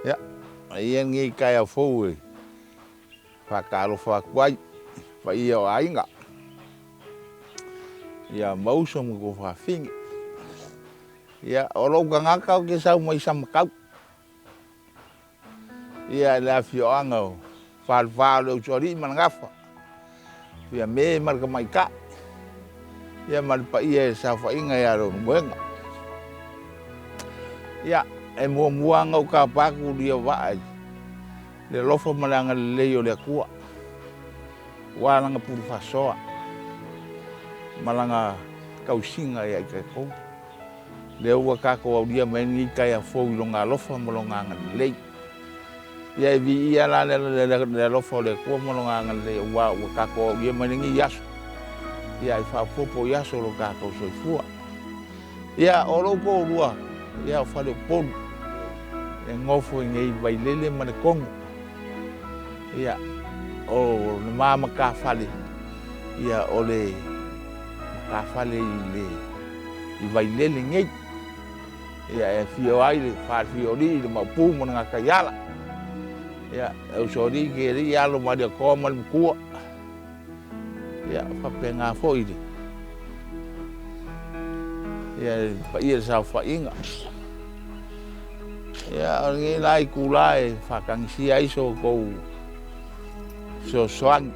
Ia, e i ai lenei taeao fou e faatalofa atu ai i paia o aiga, ia ma uso ma tuafafine. Ia, o lou tagata ou te sau mai Samatau, ia le afioaga o Falefa o le Usoalii ma le Gafa, Fiame ma le Tamaitai, ia ma le paia i le saofaiga ia Leulumoega. Ia, e muamua lava ona ou tapa atu Aliivaa i le alofa ma le agalelei o le Atua, aua Lana pule faasoa ma Lana tausiga ia i tatou. Lea ua tatou aulia mai ai lenei taeao fou i Lona alofa ma Lona agalelei. Ia e viia la le alofa o le Atua ma Lona agalelei aua ua tatou aulia mai lenei aso, ia ae faaopoopo i aso o lo tatou soifua. Ia, o lou toalua, ia o Faleupolu e nofo i nei i Vailele ma Letogo. Ia, o le ma matafale, ia o le matafale i Vailele nei. Ia e afio ai le Falefiaoalii, le Maopu ma le Gataiala. Ia le Usoalii, Kealii, alo o Malietoa ma le Matua. Ia faapena foi le paia i le saofaiga. Ia o lenei la itula e faatagisia ai so outou fesoasoani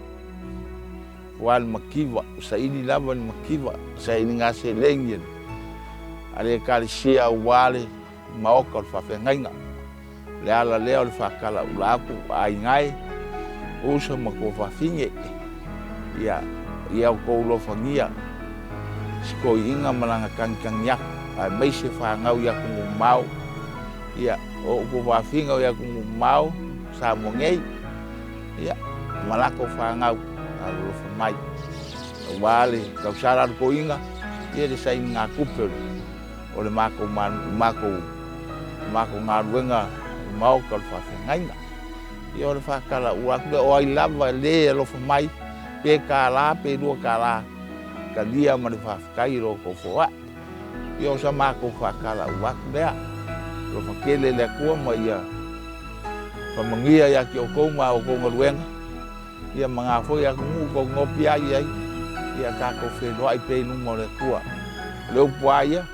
aua le mativa, saili lava le mativa, sailiga seleni a le ekalesia aua le maota o le faafeagaiga. O le ala lea o le faatalaula atu, aiga e, uso ma tuafafine, ia outou alofagia si toeaina ma lana tagitagi atu, aemaise fanau i atunuu mamao. Ia o ou tuafafine i atunuu mamao Samoa nei, ia ma latou fanau, alolofa mai aua le tausala a le toeaina, ia le sailigatupe o le matou galuega i le maota o le faafeagaiga. Ia o le faatalaula atu lea, o ai lava le alofa mai, pe $1 pe $2, talia ma le faafetai lo outou foai. Ia o sa matou faatalaula atu lea. Alofa tele le Atua ma ia faamanuia ia te outou ma a outou galuega, ia ma na foi atunuu tou te nopiai ai, ia tatou feiloai pea i luma o le Atua. O le upu lava ia,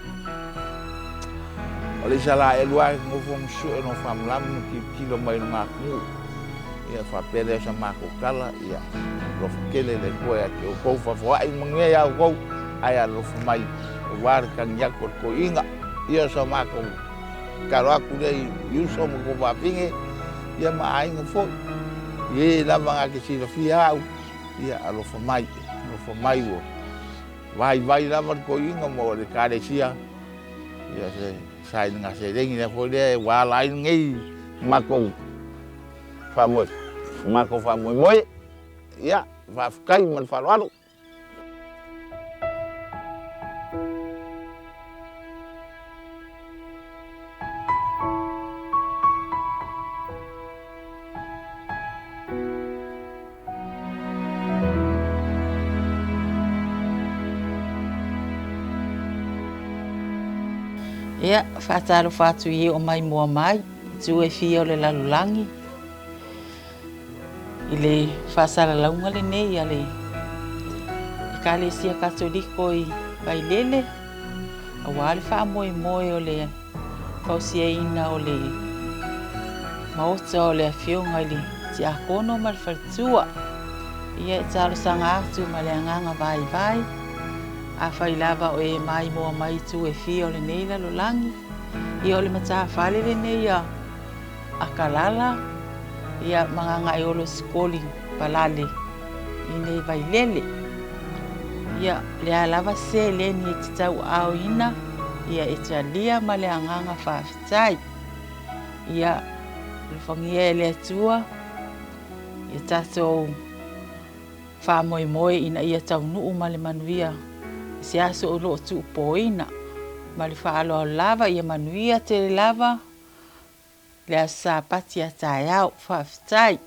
o le Isalaelu lava e nofo ma susue lona faamalamalam ma tilotilo mai i lona atunuu. Ia ona faapea lea o sa matou tala, ia alofa tele le Atua ia te outou, faafoai le manuia ia outou, ae alolofa mai aua le tagi atu a le toeaina. Ia o sa matou tatalo atu lea i uso ma tuafafine ia ma aiga foi, i e lava na te silafia au, ia alofa mai, alofa mai ua vaivai lava le toeaina ma le ekalesia i se sailiga seleni lea foi lea ua ala ai lenei matou faamoemoe. Ia, faafetai ma le faaaloalo. Ia, faatalofa atu i e o maimoa mai, itu e fia o le lalolagi, i le faasalalauga lenei a le Ekalesia Katoliko i Vailele, aua le faamoemoe o le fausiaina o le Maota o le Afioga i le Tiakono ma le Faletua. Ia e talosaga atu ma le agaga vaivai, afai lava o e maimoa mai i itu e fia o lenei lalolagi, ia o le matafale lenei a Akalala ia ma Gagaeolo Sikoli Palale i nei Vailele. Ia, le a lava se seleni e te tauaaoina, ia e talia ma le agaga faafetai. Ia, alofagia e le Atua ia tatou faamoemoe ina ia taunuu ma le manuia i se aso o lo o tuupoina. Ma le faaaloalo lava, ia manuia tele lava le Aso Sapati a taeao. Faafetai.